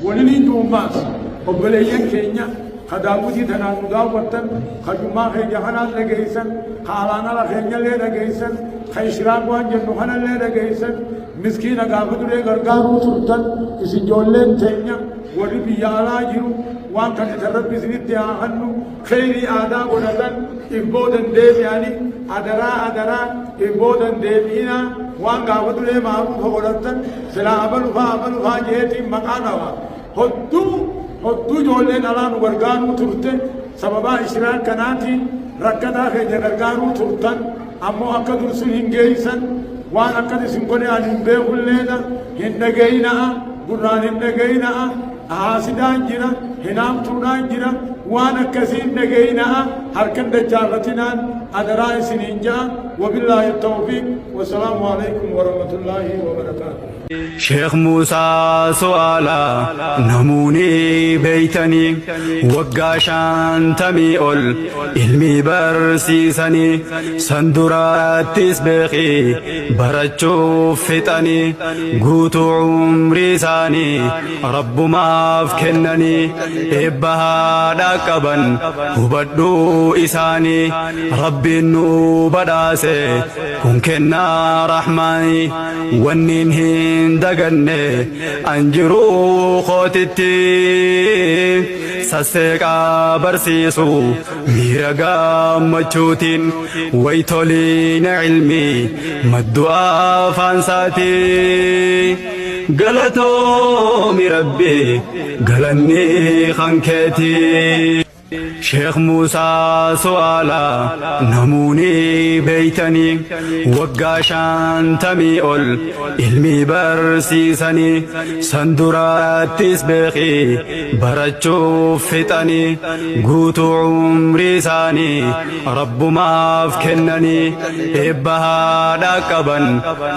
Waninin ju'u ammaas obboleeyyan keenya ka daawwitii tanaan nu daawwattan, ka jum'aa keenya kanaas dhageeysan, ka alaan ala keenyallee dhageeysan, ka ishraaq waan jennu kanallee dhageeysan, miskiina gaafa duree gargaaruu turtan, isin joolleen teenya warri biyya alaa jiru waan kadhatan Rabbi isinitti haa hannu. Kheyrii aadaa godhatan if boodan deebi'ani. Adaraa, adaraa, if boodan deebi'inaa. Waan gaafa duree ma'ruufa godhattan silaa abalu faa abalu faa je'eetiin maqaa dhawa. Hodduu hodduu ijoolleen alaa nu gargaaruu turte, sababaa ishraaq kanaatiin rakkataa keenya gargaaruu turtan, ammoo akka dur sun hin geeysan. Waan akkas isin godhe ani hin beekulleedha. Hin dhagayina'a, gurraan hin dhagayina'a. Haasidaan jira, hinaaftuudhaan jira. Waan akkasii hin dhagayina'a, harkan dachaafatinaan adaraa isiniin ja'a. Wabillaahi tawfiiq, wassalaamu alaikum warahmatullaahi wabarakaatuh. Sheekh Muusaa Su'aalaa namuuni beeytanii, waggaa 50 ol ilmii barsiisanii, san duraattis beekii barachuuf fixanii, guutuu umrii isaanii Rabbumaaf kennanii, eebba haadha qaban hubadhuu isaanii. Rabbiin nu badhaase kun kennaa Rahmaanii. Wanniin hin daganne an jiruu kootitti, sasseeqaa barsiisu miira gammachuutiin, waytoliina ilmii maddu afaansaati. Galatoomi Rabbi, galanni kan keeti. Sheekh Muusaa Su'aalaa namuuni beeytanii, waggaa 50 ol ilmii barsiisanii, san duraattis beekii barachuuf fixanii, guutuu umrii isaanii Rabbumaaf kennanii, eebba haadha qaban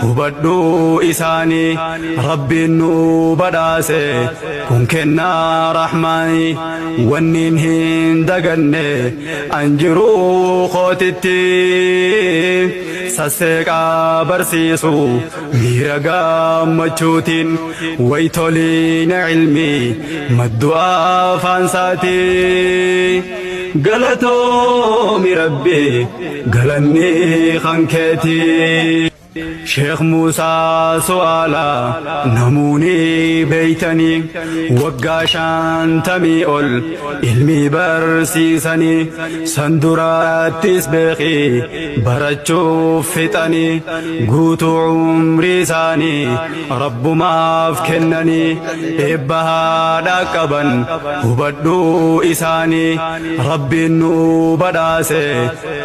hubadhuu isaanii. Rabbiin nu badhaase kun kennaa Rahmaanii. Wanniin hin daganne an jiruu kootitti, sasseeqaa barsiisu miira gammachuutiin, waytoliina ilmii maddu afaansaati. Galatoomi Rabbi, galanni kan keeti. Sheekh Muusaa Su'aalaa namuuni beeytanii, waggaa 50 ol ilmii barsiisanii, san duraattis beekii barachuuf fixanii, guutuu umrii isaanii Rabbumaaf kennanii, eebba haadha qaban hubadhuu isaanii. Rabbiin nu badhaase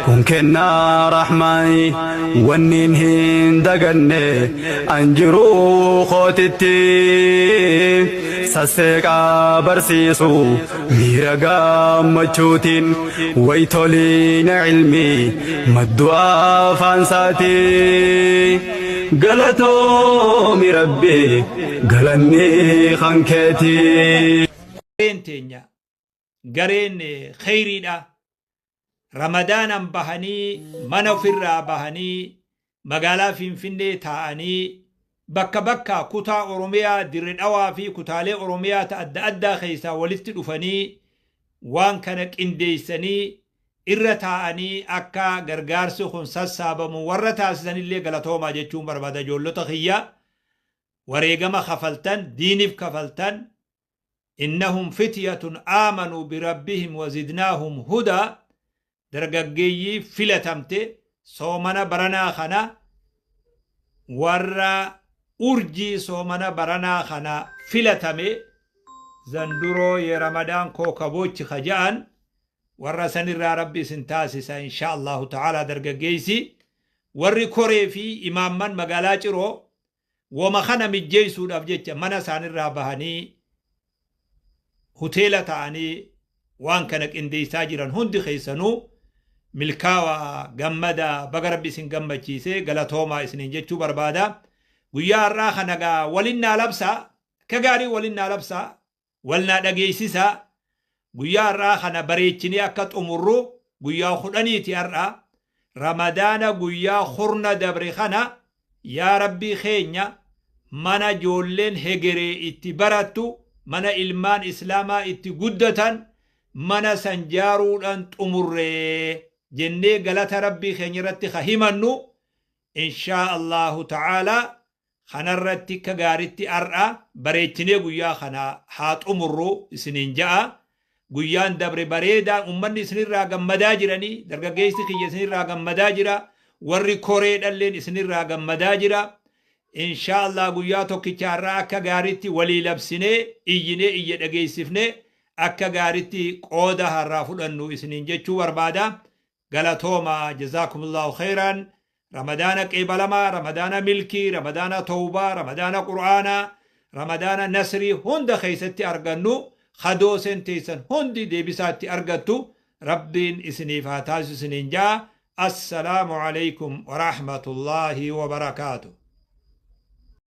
kun kennaa Rahmaanii. Wanniin hin daganne an jiruu kootitti, sasseeqaa barsiisu miira gammachuutiin, waytoliina ilmii maddu afaansaati. Galatoomi Rabbi, galanni kan keeti. Gareen teenya, gareen kheyriidha, Ramadaanan bahanii, mana ofirraa bahanii, magaalaa Finfinnee taa'anii, bakka bakkaa kutaa Oromiyaa Dirre Dhawaa fi kutaalee Oromiyaa ta adda addaa keessaa walitti dhufanii waan kana qindeessanii irra taa'anii akka gargaarsi kun sassaabamu warra taasisanillee galatoomaa jechuun barbaada. Ijoollota kiyya, wareegama kafaltan, diiniif kafaltan. Innahum fityatun aamanuu birabbihim wazidnaahum hudaa. Dargaggeeyyii filatamte, soomana baranaa kana warra urjii soomana baranaa kana filatame, zanduroo ye Ramadaan kookabochi ka ja'an, warra sanirraa Rabbi isin taasisa insha Allahu ta'ala. Dargaggeessi warri koree fi imaamman magaalaa Ciroo woma kana mijjeessuudhaaf jecha mana isaanirraa bahanii hoteela ta'anii waan kana qindeessaa jiran hundi keessanuu milkaawaa, gammada, baga Rabbi isin gammachiise, galatoomaa isiniin jechuu barbaada. Guyyaa har'aa kana gaa walin naa labsaa, akka gaarii walin naa labsaa, wal naa dhageessisaa. Guyyaa har'aa kana bareechinee akka xumurru, guyyaa 10ti har'a Ramadaana, guyyaa 10 dabre kana, yaa Rabbii keenya, mana ijoolleen hegeree itti barattu. Mana ilmaan Islaamaa itti guddatan mana san jaaruudhaan xumurree jennee galata Rabbii keenya irratti ka himannu, inshaa Allahu ta'aalaa kanarratti akka gaaritti har'a bareechinee guyyaa kana haa xumurru isiniin ja'a. Guyyaan dabre bareedaa, ummanni isinirraa gammadaa jiranii, dargaggeessi kiyya isinirraa gammadaa jira, warri koree dhalleen isinirraa gammadaa jira. Inshaa Allah guyyaa tokkicha har'aa akka gaaritti walii labsinee, iyyinee, iyya dhageessifnee, akka gaaritti qooda har'aa fudhannu isiniin jechuu barbaada. Galatooma, jazaakumullahu khayran. Ramadaana qeebalamaa, Ramadaana milkii, Ramadaana tawbaa, Ramadaana Qur'aanaa, Ramadaana nasrii hunda keessatti argannu, kadooseen teessan hundi deebisaatti argattu Rabbiin isiniif haa taasisu isiniin ja'a. Assalaamu alaykum warahmatullaahi wabarakaatu.